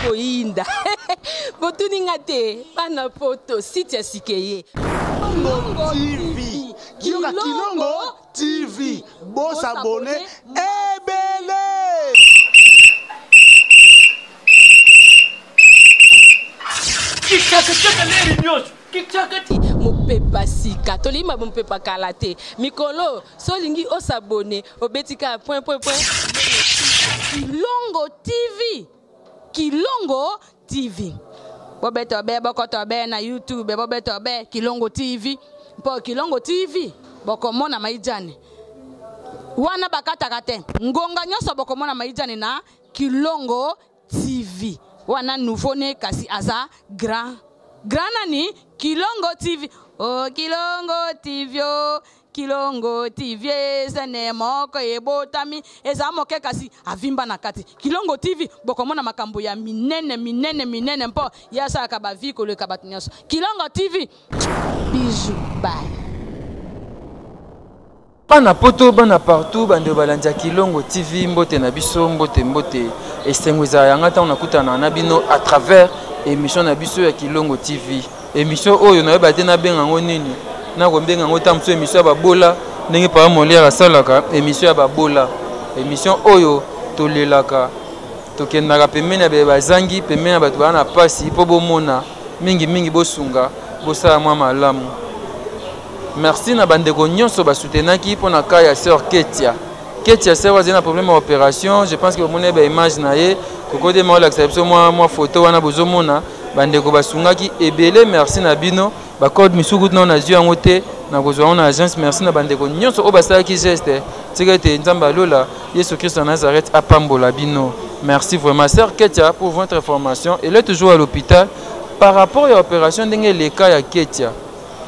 Ekoyinda. Botuni nga te, bana poto, site ya sika eye. Kilongo TV. Yoka Kilongo TV. Bo s'abonner ebele. Kikakataka leri nyonso kikakati. Mopepa sika, tolingi ma mopepa kala te. Mikolo, so olingi o s'abonner, obeti kaka point point point. Kilongo TV. Kilongo TV. Bobeto be bokoto be na YouTube, bobeto be Kilongo TV. Mpo Kilongo TV bokomona maijane. Wana bakataka te. Ngonga nyonso bokomona maijane na Kilongo TV. Wana nouveau ne kasi aza grand. Grand nani? Kilongo TV. Oh Kilongo TV. Oh. Kilongo TV eza ne moko ebotami eza moke kasi avimba na kati. Kilongo TV bokomona makambo ya minene minene minene mpo ye asalaka ba vie koleka bato nyonso. Kilongo TV bijou bye. Bana poto bana partout bande balandi ya Kilongo TV mbote na biso mbote mbote esengo ezala yanga ntango nakutana na bino à travers émission na biso ya Kilongo TV. Emission oyo nayeba te nabenga yango nini, nakobenga yango ntango mosusu emission ya babola, ndenge papa Molière asalaka emission ya babola. Emission oyo tolelaka, tokendaka pembeni ya baye bazangi, pembeni ya bato baa na pasi, mpo bomona mingi mingi, bosunga, bosala mwa malamu. Merci na bandeko nyonso basoutenaki mpo na cas ya sœur Ketia. Ketia sœur azali na problème ya opération, je pense que bomoni ba image na ye, kokode ma olakisa biso mwa mwa photo wana bozomona. Bandeko basungaki ebele, merci na bino. Ba code misusu kutu nao nazwi yango te, nakozwa yango na agence. Merci na bandeko nyonso oyo basalaki geste. Tika ete Nzambe ya lola, Yesu Christ ya Nazareth apambola bino. Merci vraiment sœur Ketia pour votre information. Elle est toujours à l'hôpital par rapport ya opération ndenge eleka ya Ketia.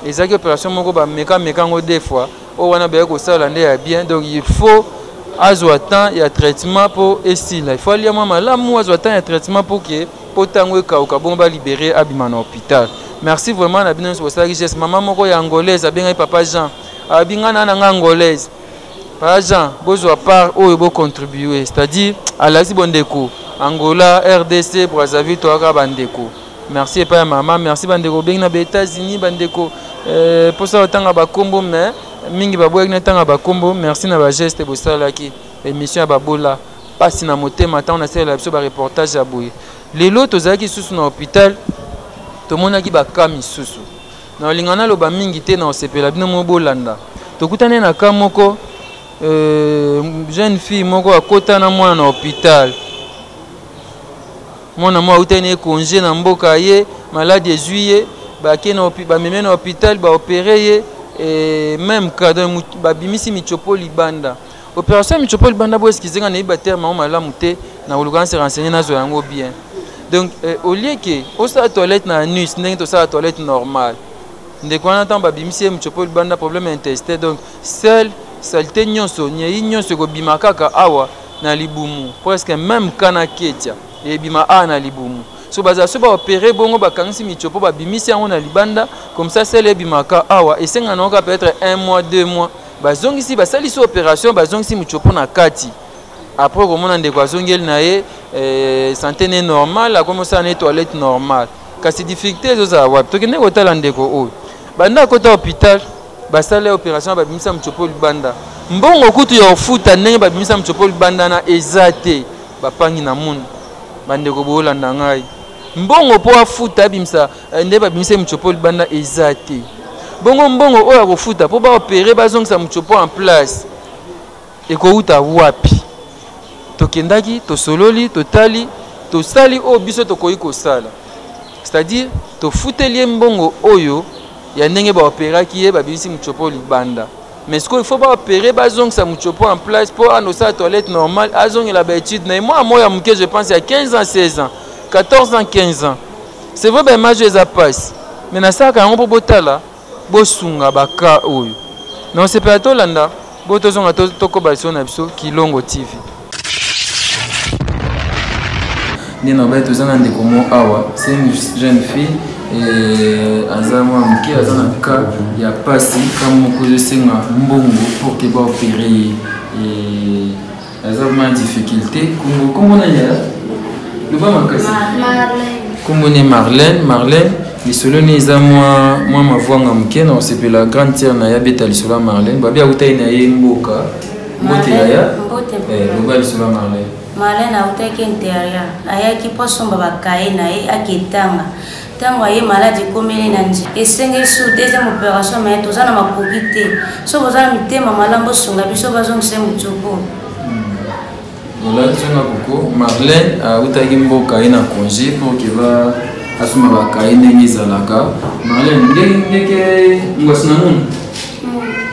Ezalaki opération moko ba meka meka yango deux fois. Oyo wana bayaki kosala nde ya bien, donc il faut azwa temps ya traitement po esila. Il faut alia mwa malamu, azwa temps ya traitement po ke po tango ekauka bongo ba libérer abima na hôpital. Merci vraiment na bino nyonso bosalaki geste. Mama moko ya angolaise abengaki papa Jean, abi nga na nga angolaise, papa Jean bozwa part oyo bo contribuer, c'est-à-dire alakisi bondeko Angola, RDC, Brazzaville toyaka bandeko. Merci epai ya mama, merci bandeko obengi na ba États-Unis, bandeko posa otanga bakombo mais mingi baboyaki na tanga bakombo. Merci na ba geste bosalaki. Émission ya babola pasi na motema ntango nasalela biso ba reportage ya boye. Lelo tozalaki lisusu na hôpital, tomonaki ba cas misusu. Na olinga naloba mingi te, na osepela bino moko bolanda. Tokutani na cas moko, jeune fille moko akota na mwana na hôpital. Mwana moko awutaki na ye congé na mboka ye, malade ezwi ye, bake na bamemi na hôpital, ba opérer ye, et même cas, donc babimisi michopo libanda. Opération ya michopo libanda, bo excusez nga, nayebi ba terme yango malamu te, na koluka na se renseigner, nazwa yango bien. Donc au lieu que osala toilette na anus ndenge tosala toilette normale, ndeko wana ntango babimisi ye michopo libanda, problème ya intestin, donc seul saleté nyonso, nyei nyonso ekobima kaka awa na libumu, presque même cas na Ketia ebima awa na libumu. So bazala so ba opérer bongo, bakangisi michopo, babimisi yango na libanda, comme ça sel ebimaka awa, esenga na oka peut-être 1 mois, 2 mois, bazongisi, basalisi opération, bazongisi michopo na kati. Après komona ndeko azongeli na ye santé ne normale, akomi kosala na toilette normale. Kasi difficulté ezozala wapi? Tokende kotala ndeko oyo banda akota hôpital, basala ye opération, babimisa michopo libanda. Mbongo kutu ya kofuta ndenge babimisa michopo libanda na eza te, bapangi na munu. Bandeko bolanda ngai, mbongo po afuta abimisa nde babimisa michopo libanda eza te. Bongo mbongo oyo akofuta po ba opérer, bazongisa michopo en place, ekouta wapi? Tokendaki, tosololi, totali, tosali oyo biso tokoki kosala, c'est-à-dire tofuteli ye mbongo oyo ya ndenge ba opéraki ye, babimisi michopo libanda. Mais ce qu'il faut ba opérer, bazongisa michopo en place po ando sa toilette normale, azongela ba étude na ye. Moi, moi ya moke, je pense il y a 15 ans, 16 ans, 14 ans, 15 ans. C'est vrai, ba image eza passe, mais na saka yango po botala, bosunga ba cas oyo. Non, c'est pas tolanda, bo tozonga tokoba biso na biso Kilongo TV. Nde na baye toza na ndeko mo awa, c'est une jeune fille, et aza mwa moke, aza na cas ya pasi, cas moko ezosenga mbongo pour que ba opérer ye. Et aza vraiment en difficulté. Kongo, kombo na ye? Loba makasi. Kombo ne Marlène. Marlène, lisolo ne eza mwa mwa mavwanga moke na kosepela grande sœur na ye abeta lisolo ya Marlène. Babi awutaki na ye mboka. Mbote yaya. Eh, loba lisolo ya Marlène. Marlène awutaki interieur, ayaki mpo asomba bakaye na ye aketanga. Ntango aye maladi ekomeli na nzela, esengeli su deuxième opération, mais toza na makoki te. Soki boza na mitema malamu, bosunga biso bazongisa ye motsopo. Voilà, zonga koko. Marlène autaki mboka ye na congé pour que ba asomba bakaye ndenge ezalaka. Marlène, ndenge ndenge ngwasi na munu.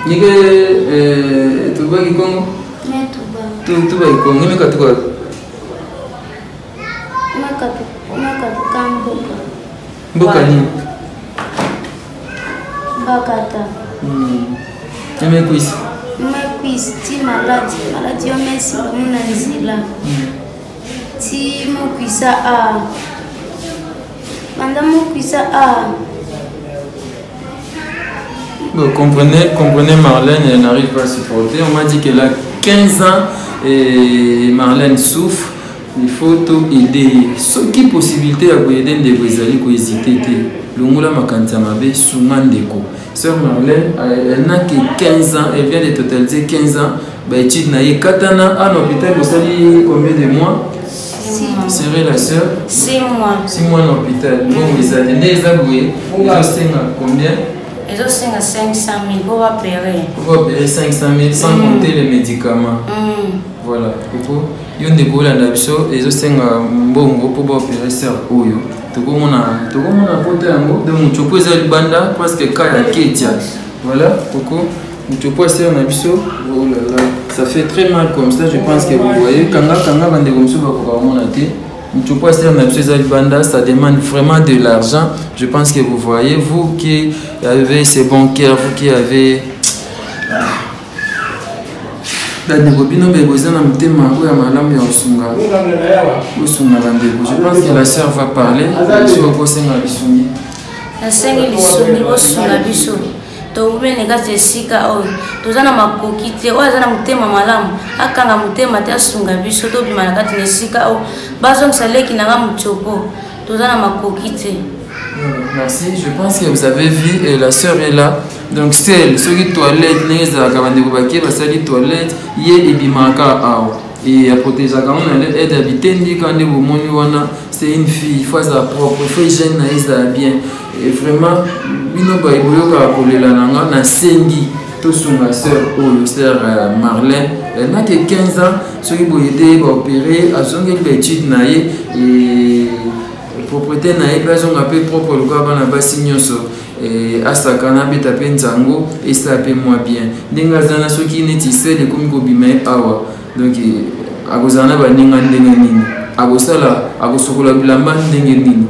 Ndenge eh, tubaki Kongo? Tubaki Kongo, ngeme katuka. Mboka nini? Mbakata. Eme kwisi. Eme kwisi ti maladi maladi yo mesi bango na nzela. Ti mokwisa a. Banda mokwisa a. Bon, comprenez, comprenez Marlène, elle n'arrive pas à supporter. On m'a dit qu'elle a 15 ans et Marlène souffre. Il faut tout aider. Soki possibilité ya koyede ndeko ezali kohésite te. Longola makanisi ya mabe, sunga ndeko. Sœur Marlène, elle n'a que 15 ans, elle vient de totaliser 15 ans. Ba étude na ye katana à l'hôpital osali combien de mois? Serrez la sœur. 6 mois. 6 mois na hôpital. Mbongo ezali nde eza boye, ezosenga combien? Ezosenga 500 000 po bapere. Po bapere 500 000 sans compter les médicaments. Voilà. Koko yo ndeko olanda biso ezosenga mbongo mpo baopere sœur oyo. Tokomona tokomona pota yango donc mutshopo eza libanda presque ka ya ketia. Voilà koko mutshopo ya sœur na biso. Oh là là, ça fait très mal comme ça, je pense que vous voyez. Kanga kanga bandeko mosusu bakoka komona te. Mutshopo ya sœur na biso eza libanda, ça demande vraiment de l'argent. Je pense que vous voyez, vous qui avez ce bon cœur, vous qui avez bandeko bino mpe boza na motema oyo ya malamu ya kosunga, kosunga bandeko. Je pense que la sœur va parler. Biso okosenga lisungi. Nasengi lisungi, bosunga biso tobene kati esika oyo toza na makoki te. Oyo aza na motema malamu akanga motema te, asunga biso tobima na kati na esika oyo, bazongisa leki na nga motsopo, toza na makoki te. Merci, je pense que vous avez vu, et la sœur est là. Donc celle, soki toilette, ndenge ezalaka bandeko bake basali toilette, ye ebimaka awa. Et aprotégeaka yango na aide ya bitendi kaka nde bomoni wana. C'est une fille, il faut azala propre, il faut hygiène na ye ezala bien. Et vraiment, bino baye boyokaka kolela na nga, nasengi tosunga sœur oyo, sœur Marlène. Elle n'a que 15 ans, soki boye te baopéré, azongeli ba étude na ye et propreté na ye mpe azonga mpe propre lokola bana basi nyonso. Asaka nabeta mpe nzango esala mpe mwa bien ndenge aza na soki neti sele ekomi kobima ye awa. Donc akozala na baninga ndenge nini, akosala akosokola bilamba ndenge nini.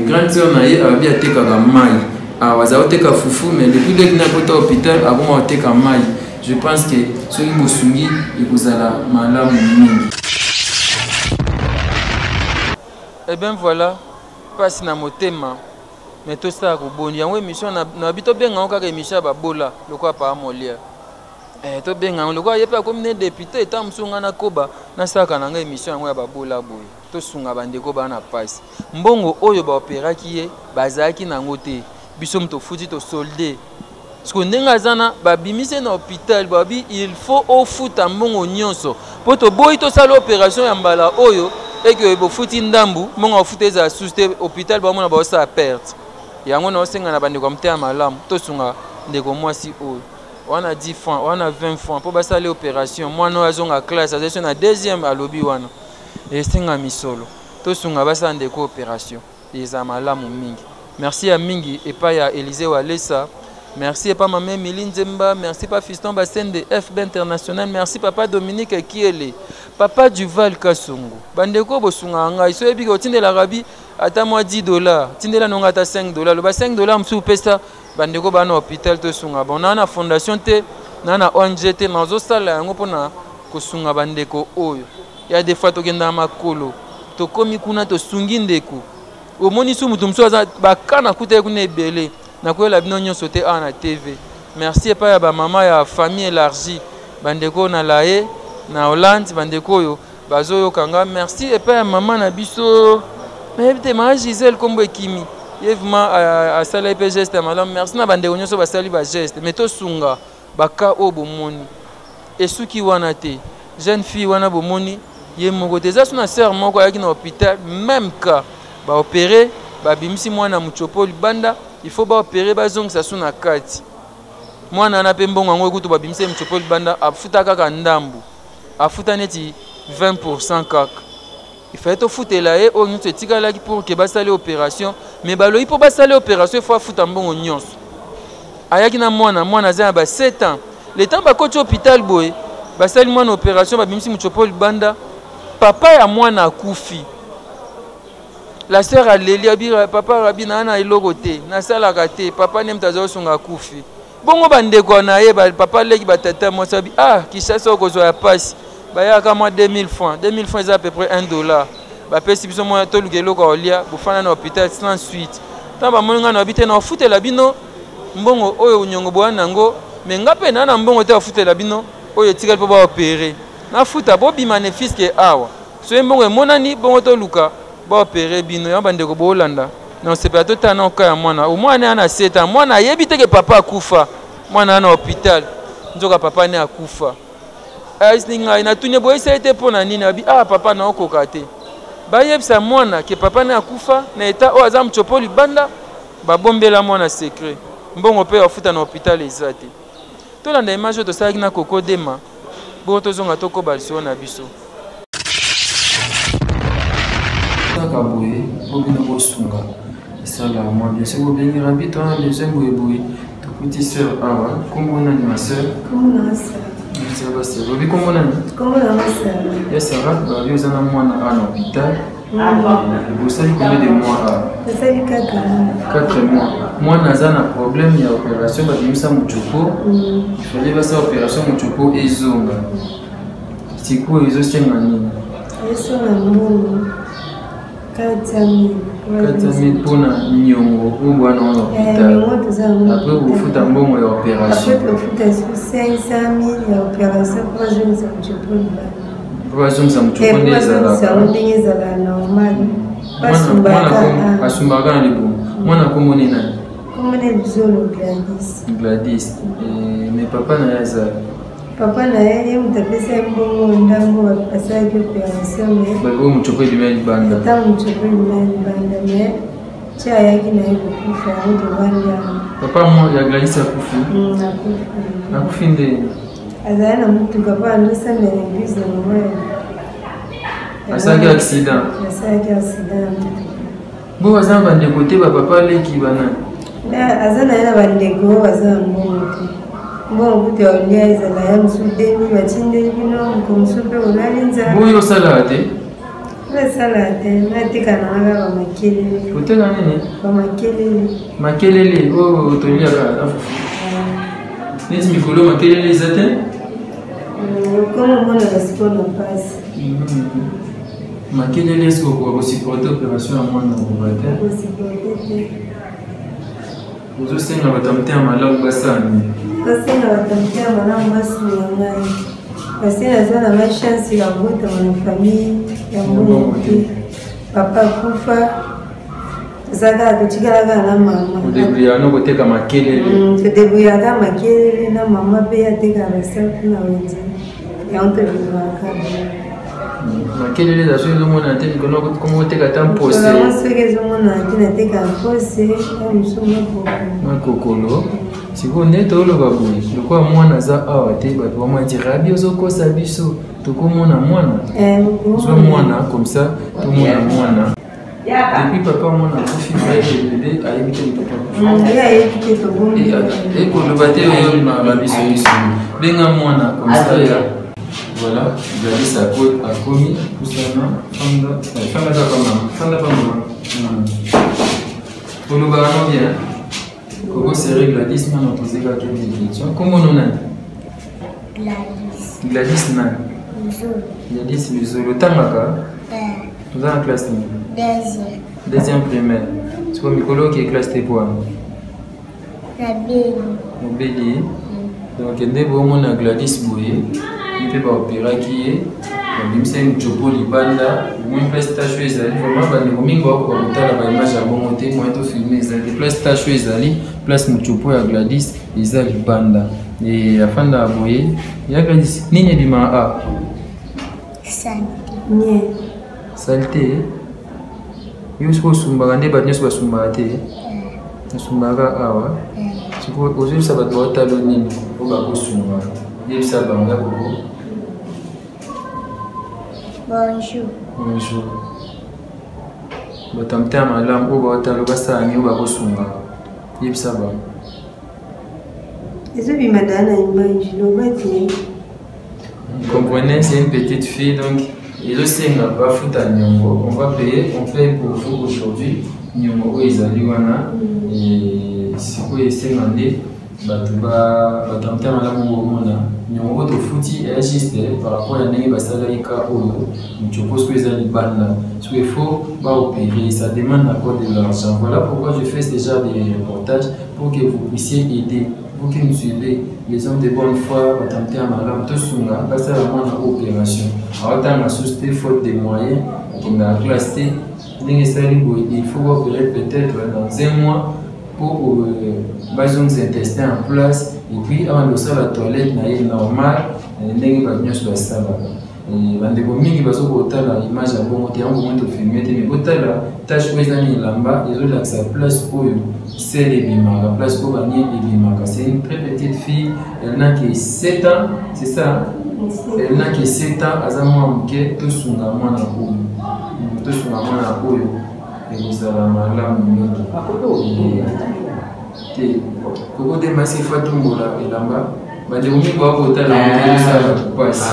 Grande sœur na ye alobi atekaka mai awa, aza koteka fufu, mais depuis leki na akota hôpital akoma koteka mai. Je pense que soki bosungi ekozala malamu mingi. Eh bien voilà, pasi na motema, mais tosala koboni yango émission na bi tobenga yango kaka émission ya babola lokola papa Molière. Tobenga yango lokola ye mpe akomi ne député eta mosusu ngai nakoba nasalaka na ngai émission yango ya babola boye. Tosunga bandeko baa na pasi. Mbongo oyo baopéraki ye bazalaki nango te, biso moto tofuti tosolde. Parce que ndenge aza na babimisi ye na hôpital, babi il faut ofuta mbongo nyonso mpo toboyi tosala opération ya mbala oyo eke bofuti ndambu, mbongo afuta ezala susu te, hôpital bamona baosala perte. Yango naosenga na bandeko ya motema malamu tosunga ndeko mwasi oyo wana 10 francs wana 20 francs mpo basala opération. Mwana oyo azonga classe, azali so na deuxième, alobi wana esenga misolo, tosunga basala ndeko opération, eza malamu mingi. Merci ya mingi epai ya Élysée Walesa, merci epai mama Emilie Nzemba, merci pa Fiston Basende FB International, merci papa Dominique Kiele, papa Duval Kasongo. Bandeko bosungaka ngai, so yebi kotindelaka bi ata mwa 10 $, tindela nonga ata 5 $, loba 5 $ mosusu pesa bandeko bana hôpital tosunga. Bon, na na fondation te, na na ONG te, nazosala yango mpona kosunga bandeko oyo. Ya des fois tokendaka makolo, tokomi kuna tosungi ndeko, omoni su moto mosusu aza baka na kuta ye kuna ebele, nakoyela bino nyonso te awa na TV. Merci epai ya bamama ya famille élargie, bandeko na Laye na Hollande, bandeko oyo Bazoyoka nga. Merci epai ya mama na biso. Nayebi te mama Gisèle kombo ekimi. Ye vraiment asala pe geste ya malamu. Merci na bandeko nyonso basali ba geste. Mais tosunga ba cas oyo bomoni. Esuki wana te. Jeune fille wana bomoni ye moko te. Eza suna sœur moko ayaki na hôpital même cas. Ba opérer, babimisi mwana mutshopo libanda, il faut ba opérer bazongisa su na kati. Mwana wana pe mbongo yango kutu babimisi ye mutshopo libanda, afuta kaka ndambu. Afuta neti 20% kaka. Il fallait tofutela ye oyo nyonso etikalaki pour que basali opération, mais baloyi mpo basali opération il faut afuta mbongo nyonso. Ayaki na mwana, mwana aza na ba 7 ans. Le temps bakoti hôpital boye, basali mwana opération, babimisi mutshopo libanda, papa ya mwana akufi. La sœur aleli, abi papa Rabi na na eloko te, nasalaka te, papa nde moto azali kosunga akufi. Bongo bandeko na ye, ba papa leki ba tata mwasi abi ah Kinshasa okozwa ya pasi. Bayaka mwa 2000 francs, 2000 francs eza à peu près 1 dollar. Bapesi biso mwa toluka eloko ya kolia, bofanda na hôpital sans suite. Tango bamoni nga na babi te na ofutela bino mbongo oyo nyongo boya nango, mais nga pe na na mbongo te ofutela bino oyo etikali po ba opérer. Nafuta bobima ne fiske awa. Soki mbongo emonani bongo toluka ba opérer bino. Yango bandeko boolanda na osepela totala na oka ya mwana. O mwana ana 7 ans, mwana ayebi te ke papa akufa. Mwana ana hôpital, nzoka papa ne akufa. Ayebisi ngai natuni boyebisa ye te mpo na nini? Abi ah papa na okoka te. Bayebisa mwana ke papa ne akufa na etat oyo aza mtshopo libanda, babombela mwana secret. Mbongo pe afuta na hôpital eza te. Tolanda image oyo tosalaki na Coco Dema, bongo tozonga tokoba lisolo na biso. Kaka boye mpo bino bosunga esala mwa bien. Soki bobengi Rabi to wana besoin boye boye, tokuti sœur awa. Kombo nani ma sœur? Kombo na Sarah. Sarah, Sarah. Obi kombo nani? Kombo na Sarah. Ya Sarah, babi oza na mwana awa na hôpital. Bosali combien de mois awa? Nasali 4 mois. 4 mois. Mwana aza na problème ya opération, babimisa mutshopo. Il fallait basala opération mutshopo ezonga. Sikoyo ezosenga nini? Ezosenga mbongo 400 000. 400 000 mpona niongo oyo bwana wana hôpital. Après kofuta mbongo ya opération. Après kofuta 500 000 ya opération mpo bazongisa mutshopo libanda. Mpo bazongisa mutshopo nde ezalaka. Yango ndenge ezalaka normal. Basumbaka. Basumbaka na libumu. Mwana kombo ni nani? Kombo na Luzolo Gladys. Gladys. Mais papa na ye aza Papa na ye, ye moto apesa ye mbongo ndambo asalaki opération mais oyo mutshopo ebima libanda. Ntango mutshopo ebima libanda mais ti ayaki na ye kokufa yango tovandi awa. Papa mo ya Gladys akufi? Akufi. Akufi nde? Azali na motuka mpo andosambela na église na mama ya. Asalaki accident? Asalaki accident na motuka. Bo aza na bandeko te, ba papa leki banani? Aza na ye na bandeko oyo baza na mbongo te. Mbongo kutu ya kolia ezala ya mosusu 2000 batindeli bino, mokolo mosusu mpe olali nzala. Boyo osalaka te? Nasalaka te, nateka na nga kaka bamakelele. Oteka nini? Bamakelele. Makelele oyo toliaka na fufu. Neti mikolo makelele eza te? Okoma omonaka sikoyo na mpasi. Makelele est-ce que okoka kosupporte opération ya mwana okoka te? Kosupporte te. Ozosenga bato ya motema malamu basala nini? Basenga bato ya motema malamu basunga ngai parce que naza na ngai chance ya kobotama na famille ya mbongo te. Papa akufa, toza kaka totikala kaka na mama. Odebrouillaka no koteka makelele? Todebrouillaka makelele na mama mpe atekaka basafu na wenze, yango todebrouillaka. Makelele eza soki ezomonana te mikolo koma oteka ata mpose. Soki ezomonana te nateka mpose ya mosusu makokolo. Sikoyo nde toloba boye, lokola mwana aza awa te, bato bamona ti Rabi ozokosa biso, tokomona mwana, zwa mwana comme ça tomona mwana. Depuis papa mwana akufi, bebe ayebi te papa akufi, ekoloba te oyo bimaka biso biso. Benga mwana comme ça ya voilà. Gladys akomi kusana, fanda fanda kaka mama, fanda pa mama. Olobaka no bien Koko sere Gladys nano posé kaka quelques questions. Kombo no nani? Gladys. Gladys nani? Luzolo. Gladys Luzolo. Otangaka? Oza na classe nini? Deuxième. Deuxième primaire. Sikoyo mikolo okei classe te po wana? Nabeli. Obeli? Donc nde bomona Gladys boye, ye mpe baoperaki ye. Babimisaki mutsopo libanda, omoni place tache oyo ezali. Vraiment bandeko mingi bakoka kotala ba image ya bongo te, moyen to filmer ezali te. Place tache oyo ezali, place mutsopo ya Gladys eza libanda. Et afandaka boye ya Gladys, nini ebimaka a? Nye. Salite. Yo soki osumbaka nde bato nyonso basumbaka te. Osumbaka awa. Sikoyo ozoyebisa bato baotalo nini oyo bakosunga. Yebisa bango ya koko. Bonjour. Bonjour. Bato ya motema malamu oyo baotalo basala nini oyo bakosunga. Yebisa bango. Ezobima daa na image loba te. Comprenez, c'est une petite fille, donc ezosenga bafuta niongo. On va payer, on paye pour vous aujourd'hui. Niongo oyo ezali wana, sikoyo esenga nde bato bato ya motema malamu bomona niongo oyo tofuti eya juste par rapport ya ndenge basalaki ka oyo mutiopo sikoyo eza libanda. Sikoyo il faut baopérer, ça demande encore de l'argent. Voilà pourquoi je fais ce genre de reportage pour que vous puissiez aider. Vous qui nous suivez, les hommes de bonne foi, bato ya motema malamu, tosunga basala mwana opération. Aotanga susu te faute de moyens, akendaka classe te, ndenge esali boye, il faut baopérer peut-être dans un mois pour bazongisa intestin en place et puis abanda kosala toilette na ye normal ndenge bato nyonso basalaka. Bandeko mingi bazo kotala image ya bongo te, yango bomoni tofilme te, mais botala tache oyo eza na elamba ezolakisa place oyo sel ebimaka, place oyo banie ebimaka. C'est une très petite fille, elle n'a que 7 ans, c'est ça? Elle n'a que 7 ans, aza mwana moke. Tosunga mwana oyo, tosunga mwana oyo, ekozala malamu mingi te. Koko te masi fa tombola elamba, bandeko mingi bakotala ezosala mpasi.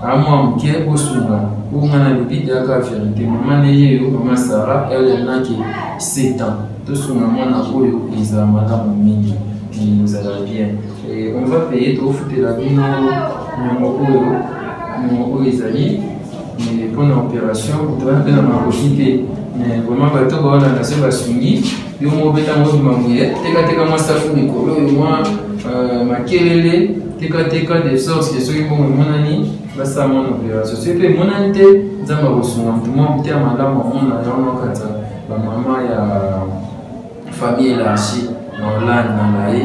Amwa moke, bosunga oyo nga nalobi eyaka verité. Mama ne ye yo, mama Sara, elle n'a que 7 ans. Tosunga mwana oyo, ezala malamu mingi, ezala bien. Et on va payer, tofutela bino niongo oyo, niongo oyo ezali mpona opération. Tobana mpe na makoki te, mais vraiment bato baolanda so basungi yo moko obeta ngo obima boye, tekateka mwa safu mikolo oyo, mwa makelele, tekateka de sorte que soki mbongo emonani basala mwana opération. Soki mpe emonani te, Nzambe akosunga motu mwa motema malamu amona yango kati bamama ya famille élargie na Hollande na Laye,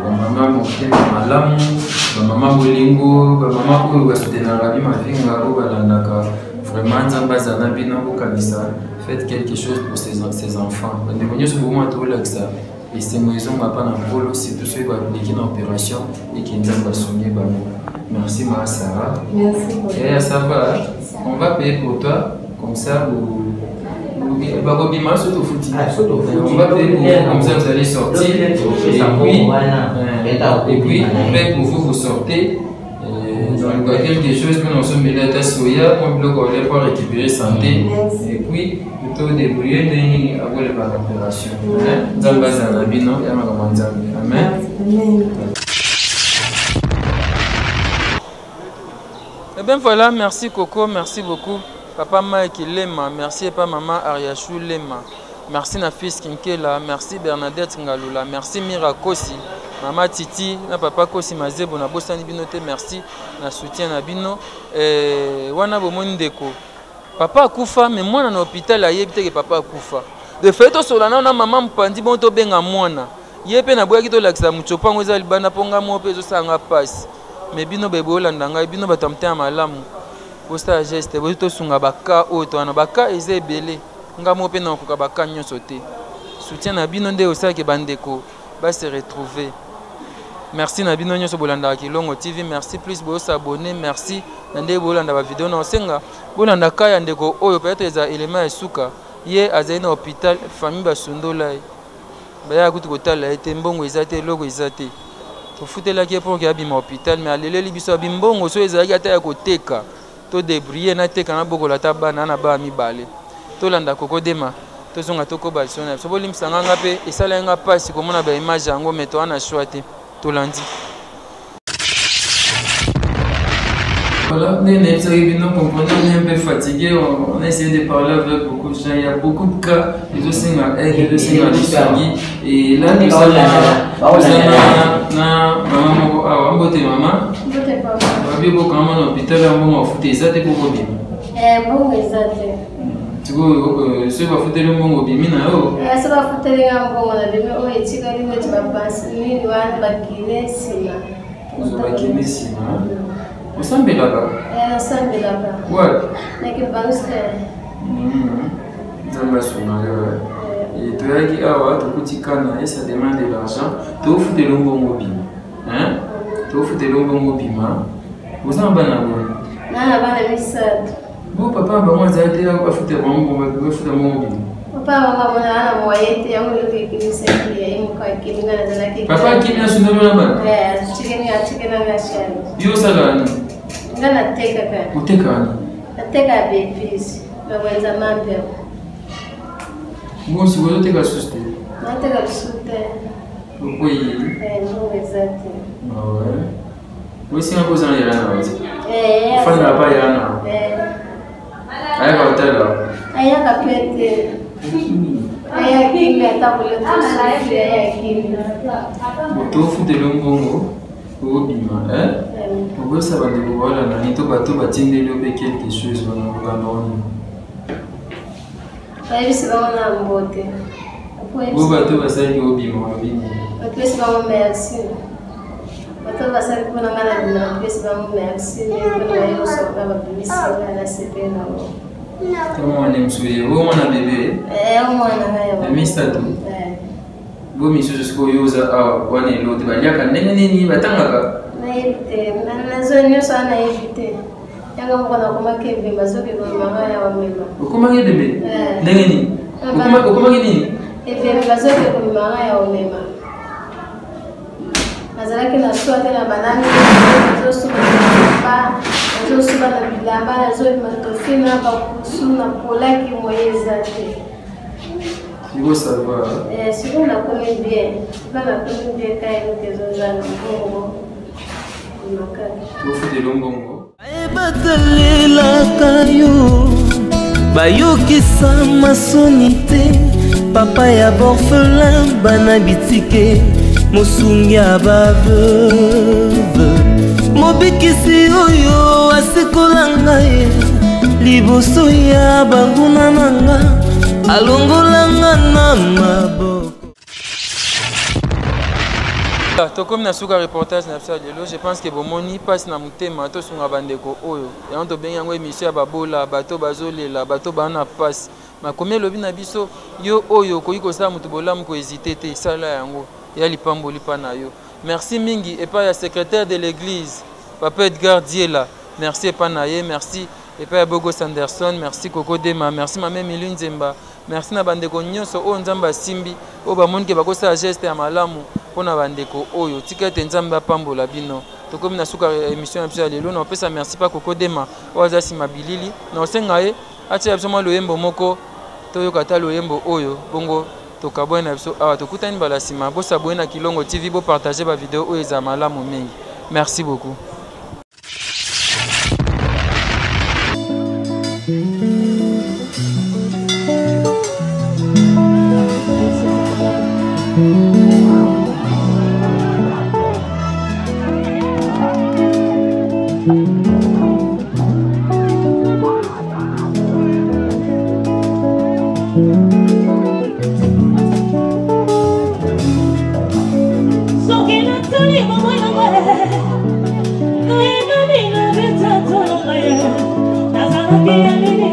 bamama motema malamu, bamama bolingo, bamama oyo basoutenaka bimavinga, oyo balandaka vraiment. Nzambe azala na bino. Bokanisa, faites quelque chose pour ces enfants. Bandeko nyonso bomona tolakisa esengo ezonga mpa na Nkolo, surtout soki baleki na opération eke Nzambe asungi bango. Merci ma Sarah. Merci. Yeah, ça va, on va payer pour toi, comme ça vous bakobima so tofuti. On va payer pour vous, comme ça vous allez sortir et puis on paye pour vous, vous sortez. Donc quelque chose mpona osomela ata soya mwa biloko olia mpo récupérer santé et puis to débrouiller ndenge nini akoleka na opération. Nzambe azala na bino ya makambo ya Nzambe. Amen. Amen. Eh bien voilà, merci Coco, merci beaucoup. Papa Mike Lema, merci et pas maman Ariachou Lema. Merci na fils Kinkela, merci Bernadette Ngalula, merci Mira Kosi, maman Titi, na papa Kosi Mazebo, na bosani bino te, merci na soutien na bino. Eh, wana bomoni ndeko. Papa akufa, mais mwana na hôpital ayebi te ke papa akufa. De fait tosola na mama Mpandi bon tobenga mwana. Ye pe naboyaki tolakisa mutsopo yango eza libanda mpo nga moko mpe ezosala nga mpasi. Mais bino boye boyolanda ngai, bino bato ya motema malamu, bosala geste, bozi tosunga baka oyo to wana baka eza ebele. Nga moko mpe nakokoka baka nyonso te. Soutien na bino nde osalaki bandeko base retrouver. Merci na bino nyonso bolandaka Kilongo TV, merci plus bosabonner, merci na ndenge bolanda ba video na osenga bolanda ka ya ndeko oyo peut-être eza élément ya suka. Ye azali na hôpital, famille basundola ye, bayaka kutu kotala ye te, mbongo eza te, eloko eza te. Tofutelaki ye mpo ke abima hôpital, mais aleleli biso abi mbongo so ezalaki ata ya koteka to débrouiller nateka nabokola ata bana na bana mibale. Tolanda Koko Dema, tozonga tokoba liso na biso. Bolimbisa nga, nga mpe esalaki nga mpasi komona ba image yango, mais toza na choix te, tolandi. Voilà, comprenez, on est un peu fatigué, on a essayé de parler avec beaucoup de gens, il y a beaucoup de cas, les autres aide, les autres et là nous sommes na maman moko awa. Mbote mama. Mbote papa. Babi Balobi okokangama na hôpital ya mbongo bafuta eza te mpo kobima. Eh, mbongo eza te. Sikoyo euh, soki bafuteli mbongo obimi na yo? Eh, soki bafuteli nga mbongo nabimi, oyo etikali neti bapansi nini wana bakine nsima. Ozwa bakine nsima. Osambelaka? Eh, nasambelaka. Wapi? Na Kimbanguste. Nzambe asunga yo. Eh, toyaki awa tokuti kana et ça demande de l'argent. Tofutela mbongo obima. Hein? Tofutela mbongo obima. Oza na bana boni? Na na bana misato. Bo papa bango azali te bafuta bango bafuta mbongo obima. Papa bango amona ana moyen te yango eloko ekimisaki ye moko akimi nga nazalaki. Papa akimi asundoli na bana? Eh, atikeni atikena nga shani. Yo osalaka nini? Nga natekaka. Otekaka nini? Natekaka baepise na wenza mampeo. Bon, sikoyo ozoteka susu te? Nateka lisusu te. Okwei? Eh, mbongo eza te. Ah Osinga mpo oza na yaya na yo te? Eh, Ofandaka pa yaya na yo? Eh. Ayaka kotala? Ayaka pe te. Aya kimi ata kolia tosufi aya kimi. Tofutela mbongo obima eh? Okoyesa bandeko baolanda nini to bato batindeli yo mpe quelque chose wana okobanda wana? Bayebisi bango na mbote. Bo bato basalaki obima balobi nini? Bapesi bango merci. Bato basali mpona ngai na bima bapesi bango merci mpona baye kosoka babimisi ngai na sepeli nango. To mwana mosusu ye oyo mwana bebe? Eh, mwana ngai ya misato. Bo misusu sikoyo yo oza awa wana elo te baliaka ndenge nini batangaka? Nayebi te, nazo nyonso wana nayebi te. Yanga moko nakomaki ebembe azoki komema ngai ya bamema. Okomaki ebembe? Eh. Ndenge nini? Okomaki nini? Ebembe bazoki komema ngai ya komema. Nazalaki na swa te na banani nazosuba na bilamba nazosuba na bilamba nazobima tofina bakusu na polaki moye eza te. Sikoyo ça va? Eh, sikoyo nakomi bien. Sikoyo nakomi bien kaka eloko ezozanga mbongo. Tofutela mbongo. Batalelaka yo bayokisa masoni te papa ya borphelin bana bitike mosungi ya baveuve mobikisi oyo asekola ngai liboso ya banguna na nga alongola nga na maboko. Tokomi na suka reportage na biso ya lelo. Je pense que bomoni mpasi na motema. Tosunga bandeko oyo, yango tobengi yango émission ya babola, bato bazolela, bato baa na mpasi. Makomi elobi na biso, yo oyo okoki kosala moto bolamu, kohésite te, sala yango ya lipamboli mpa na yo. Merci mingi epai ya secrétaire de l'église papa Edgar Diela, merci epai na ye, merci epai ya Bogos Anderson, merci Koko Dema, merci mame Emilie Nzemba, merci na bandeko nyonso oyo Nzambe asimbi, oyo bamoni ke bakosala geste ya malamu mpona bandeko oyo. Tika ete Nzambe apambola bino. Tokomi na suka émission na biso ya lelo. Na opesa merci pa Koko Dema oyo aza nsima bilili. Na osenga ye atia biso mwa loyembo moko, toyoka ata loyembo oyo, bongo tokabwani na biso awa. Tokutani mbala nsima. Bosabone na Kilongo TV, bopartage bavideo oyo eza malamu mingi. Merci beaucoup. Soki natali bomoi na ngai, nayebani na bitatu na ngai, nazalaki ya nini?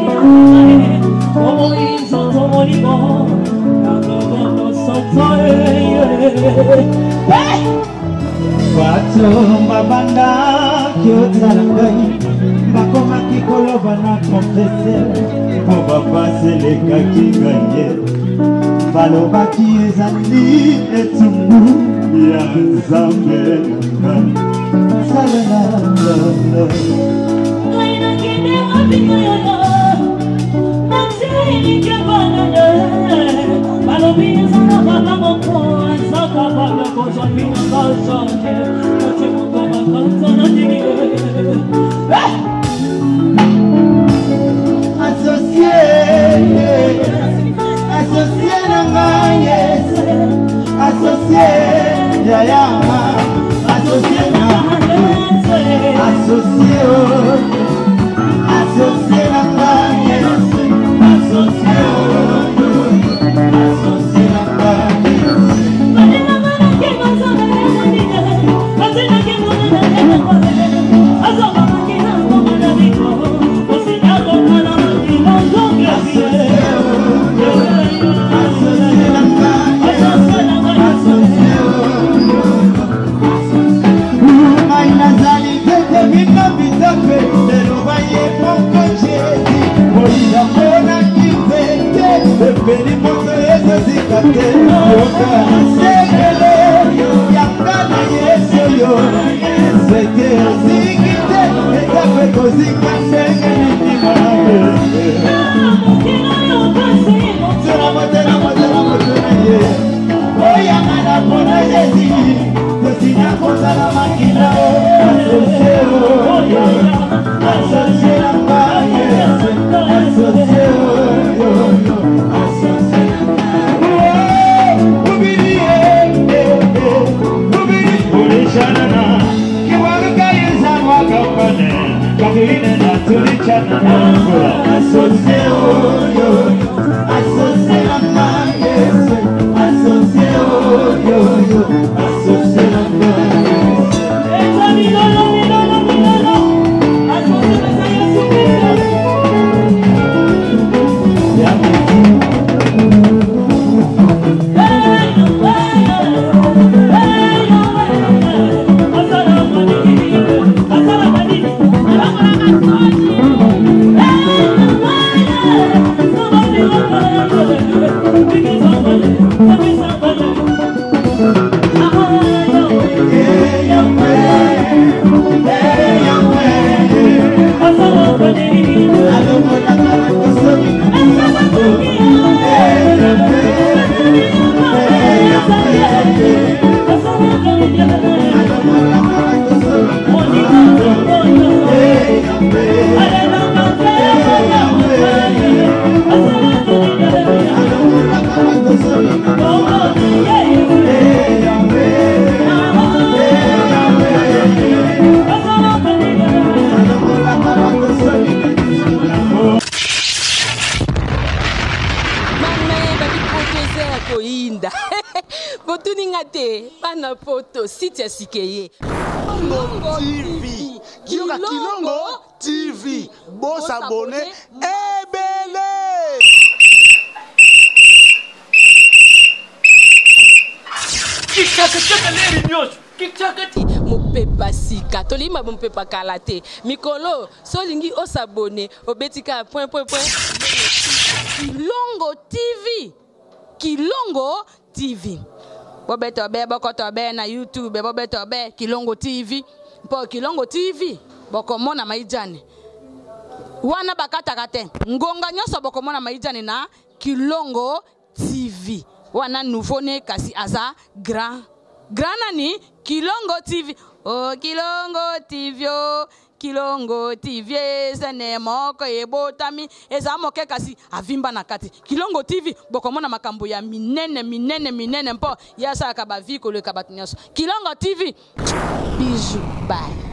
Bomoi nzoto molimo nakokono soto. Bato babandaki otala ngai, bakomaki koloba na konfese mpo bapasi elekaki ngai ye. Balobaki ezali etumbu ya Nzambe na ngai. Salela. Ngai nakende wapi koyoyo natilikebonene balobi eza na papa moko aza kapable kozwa bino bazoke ote moto bakanza na ndenge. Associe, associe na ngai, associe yaya, associe na associe. Nakozika ndenge nini motela motela motela ye oyanga na mpona yezi tosina kozala makila asosie oyo asosie na ngai asosie oyo asosie Koyinda botuni nga te bana poto site ya sika ye. Kilongo TV, yoka Kilongo TV, bosabone ebele. Kichaka leri nyonso kichaka Mopepa sika tolingi mopepa kala te mikolo so olingi osabone obeti kaka point point point. Kilongo TV, Kilongo TV, bobeta be bokota be na YouTube, bobeta be Kilongo TV mpo Kilongo TV bokomona maijane wana bakataka te ngonga nyonso bokomona maijane na Kilongo TV wana nouveau ne kasi aza grand grand nani Kilongo TV o Kilongo TV o Kilongo TV ezene moko ebotami eza moke kasi avimba na kati. Kilongo TV bokomona makambo ya minene minene minene mpo ye asalaka bavi koleka bato nyonso. Kilongo TV, bijou bye.